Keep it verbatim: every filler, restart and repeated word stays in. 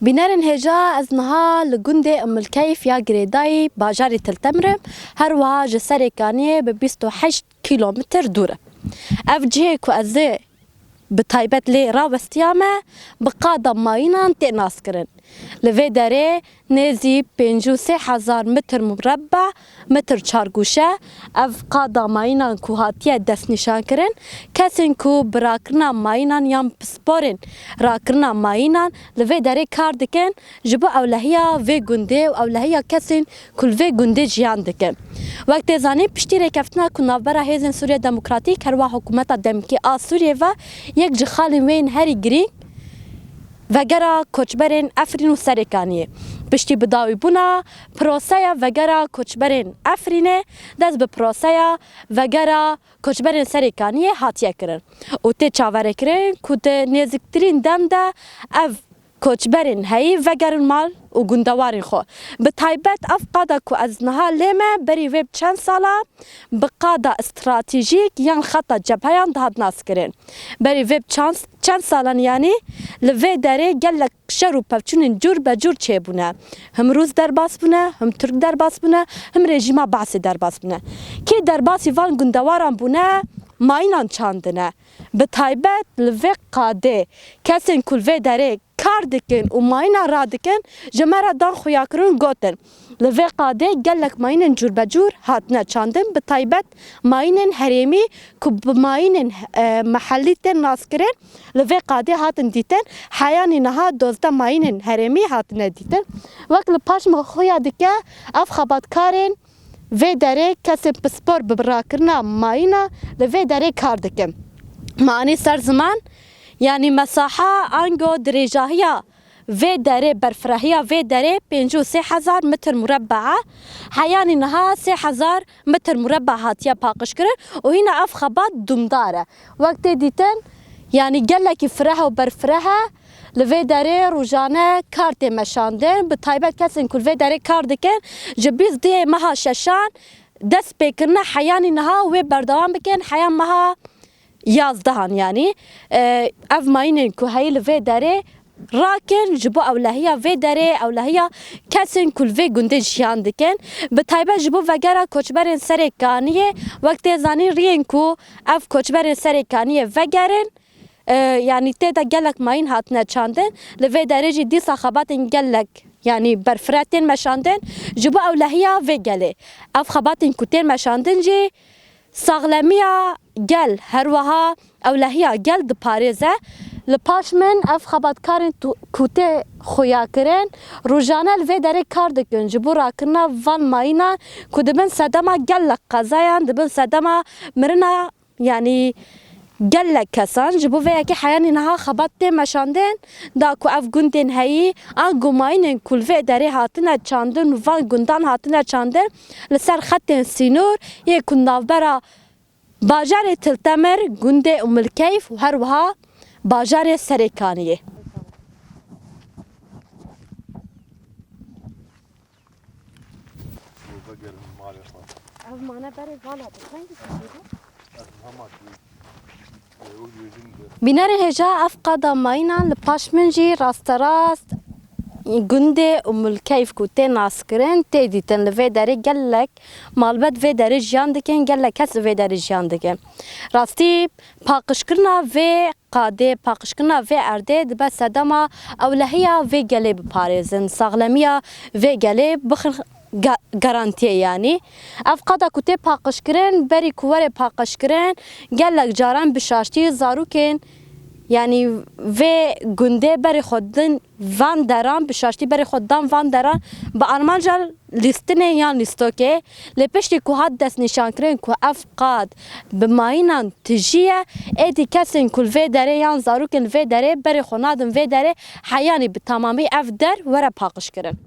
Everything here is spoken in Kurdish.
Bînerên hêja, ez niha li gundê Umulkeyf ya girêdayî bajarê Til Temir im, her wiha ji Serêkaniyê bi bîst û heşt kîlometr dûr e. Ev cihê ku ez ê bi taybet lê rawestiyame, bi qada mayînan tê naskirin. Li vê derê nêzî pêncî û sê hezar metr murebe, metr çargûşe, ev qada mayînan ku hatiye destnîşankirin, kesên ku bi rakirina mayînan yan pisporên rakirina mayînan li vê derê kar dikin, ji bo ewlehiya vê gundê û ewlehiya kesên ku li vê gundê jiyan dikin. Wek tê zanîn, piştî rêkeftina ku navbera Hêzên Sûriya Demokratîk, herwiha Hikûmeta Demkî a Sûriyê ve, yek ji xalên wê yên herî girîng vegera koçberên Efrîn û Serêkaniyê. Piştî bidawîbûna proseya vegera koçberên Efrînê, dest bi proseya vegera koçberên Serêkaniyê hatiye kirin û tê çaverêkirin ku di nêzîktirîn dem de ev koçberên heyî vegerin mal û gundewarên xwe. Bi taybet ev qada ku ez niha lê me, berî vê bi çend sala bi qada stratejîk yan xeta cepheyan dihat naskirin. Berî vê bi çend, çend salan, yanî li vê derê gelek şer û pevçûnên cûr be cûr çêbûne. Him Rûs derbas bûne, him Tirk derbas bûne, him rejîma Baasê derbas bûne. Kê derbasî van gundewaran bûne, mayînan çandine. Bi taybet li vê qadê kesên ku li vê derê kar dikin û mayîna radikin, ji me re dan xuyakirin, gotin, li vê qadê gelek mayînên cûrbecûr hatine çandin, bi taybet mayînên herêmî ku bi mayînên, e, mehellî tên naskirin, li vê qadê hatin dîtin. Heyanî niha dozdeh mayînên herêmî hatine dîtin. Wek li paş me xuya dike, ev xebatkarên vê derê kesên pispor bi rakirina mayîna li vê derê kar dikin. Me anî ser ziman, yanî mesaha ango dirêjahiya vê derê, berfirahiya vê derê pêncî û sê hezar metr murebe e. Heyanî niha sê hezar metr murebe hatiye paqijkirin û hîna ev xebat dumdar e. Wek tê dîtin, yanî gelekî fireh û berfireh e. Li vê derê rojane kar tê meşandin. Bi taybet kesên ku li vê derê kar dikin, ji bîst duyê meha şeşan dest pê kirine heyanî niha wê berdewam bikin, heya meha yazdehan yanî. E, ev mayînên ku heyî li vê derê rakin ji bo ewlehiya vê derê, ewlehiya kesên ku li vê gundê jiyan dikin. Bi taybet ji bo vegera koçberên Serê Kaniyê, wek tê zanîn, riyên ku ev koçberên Serê Kaniyê vegerin, e, yanî tê de gelek mayîn hatine çandin. Li vê derê jî dîsa xebatên gelek, yanî berfireh tên meşandin ji bo ewlehiya vê gelê. Ev xebatên ku tên meşandin jî saxlemiya gel, her wiha ewlehiya gel diparêze. Li paş min ev xebatkarên tu-, ku tê xuyakirin, rojane li vê derê kar dikin ji bo rakirina van mayînan ku dibin sedema gelek qezayan, dibin sedema mirina, yanî gelek kesan. Ji bo vê yekê heyanî niha xebat tê meşandin, da ku ev gundên heyî, ango mayînên ku li vê derê hatine çandin û van gundan hatine çandin, li ser xetên sînor yê ku navbera bajarê Til Temir, gundê Umulkeyf û her wiha bajarê Serêkaniyê. Ev mane berê vala bi çend kişî bû? Bînerê hêja, ev qada mayînan li paş min jî rasterast gundê Umulkeyf ku tê naskirin, tê dîtin. Li vê derê gelek malbet vê derê jiyan dikin, gelek kes li vê derê jiyan dikin. Rastî, paqijkirina vê qadê, paqijkirina vê erdê dibe sedema ewlehiya vê gelê biparêzin, saxlemiya vê gelê bixin ga-, garantiyê yanî. Ev qada ku tê paqijkirin, berî ku were paqijkirin, gelek caran bi şaştî zarokên, yanî vê gundê berê xwe din van deran, bi şaştî berê xwe dan van deran, bi armanca lîstinê yan lîstokê. Lê piştî ku hat destnîşankirin ku ev qad bi mayînan tijî ye, êdî kesên ku li vê derê yan zarokên li vê derê berê xwe nadin vê derê, heyanî bi temamî ev der were paqijkirin.